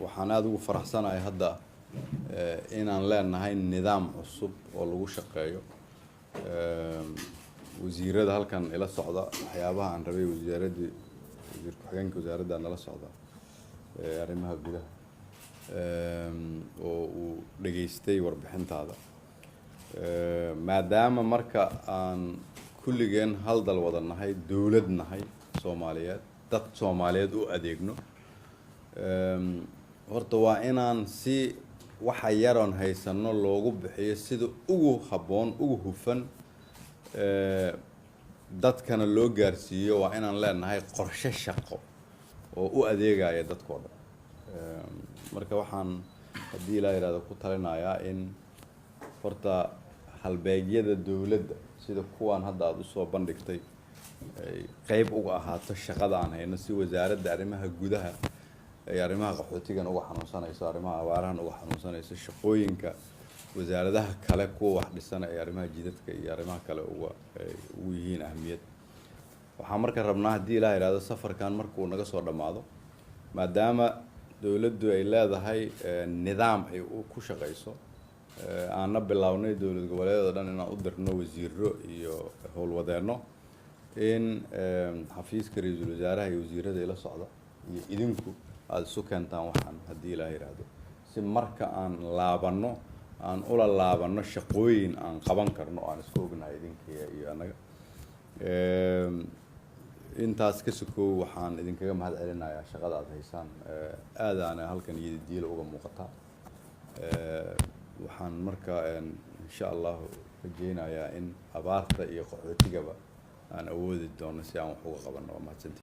Waxaan aada ugu faraxsanahay hadda inaan leenahay nidaam cusub oo lagu shaqeeyo. Wasiirada halkan ila socda, waxyaabaha aan rabay wasaaraddii, wasiir ku-xigeenka wasaaradda nala socda arrimaha gudaha oo uu dhageystay warbixintaada, maadaama marka aan kulligeen hal dal wada nahay, dowlad nahay Soomaaliyeed, dad Soomaaliyeed u adeegno, horta waa inaan si waxa yaroon haysano loogu bixiyo sida ugu habboon, ugu hufan, dadkana loo gaarsiiyo. Waa inaan leenahay qorshe shaqo oo u adeegaya dadkoo dhan. Marka waxaan, haddii Ilaa yidhahdo, ku talinayaa in horta halbeegyada dowladda sida kuwan hadda aada usoo bandhigtay ay qeyb uga ahaato shaqada aan hayno, si Wasaaradda Arrimaha Gudaha ay arrimaha qaxootigan uga xanuunsanayso, arrimaha abaarahan uga xanuunsanayso, shaqooyinka wasaaradaha kale, kuwa wax dhisan, ay arrimaha jidadka iyo arrimaha kale uga ay ugu yihiin ahmiyad. Waxaan marka rabnaa, haddii Ilaah yidhahdo, safarkan markuu naga soo dhammaado, maadaama dowladdu ay leedahay nidaam ay ku shaqayso, aanna bilownay dowlad goboleedyada dhan inaan u dirno wasiiro iyo howlwadeenno, in xafiiska ra-iisul wasaaraha iyo wasiirada ila socda iyo idinku aada isu keentaan waxaan, haddii Ilaah yidhaahdo, si marka aan laabanno aan ula laabanno shaqooyin aan qaban karno oo aan isku ognahay idinka iyo annaga. Intaas ka sokow, waxaan idinkaga mahad celinayaa shaqada aada haysaan. Aadaana halkan iyadidiila uga muuqataa. Waxaan marka insha Allahu rajeynayaa in abaarta iyo qaxootigaba aan awoodi doono si aan wax uga qabanno. Waa mahadsantihi.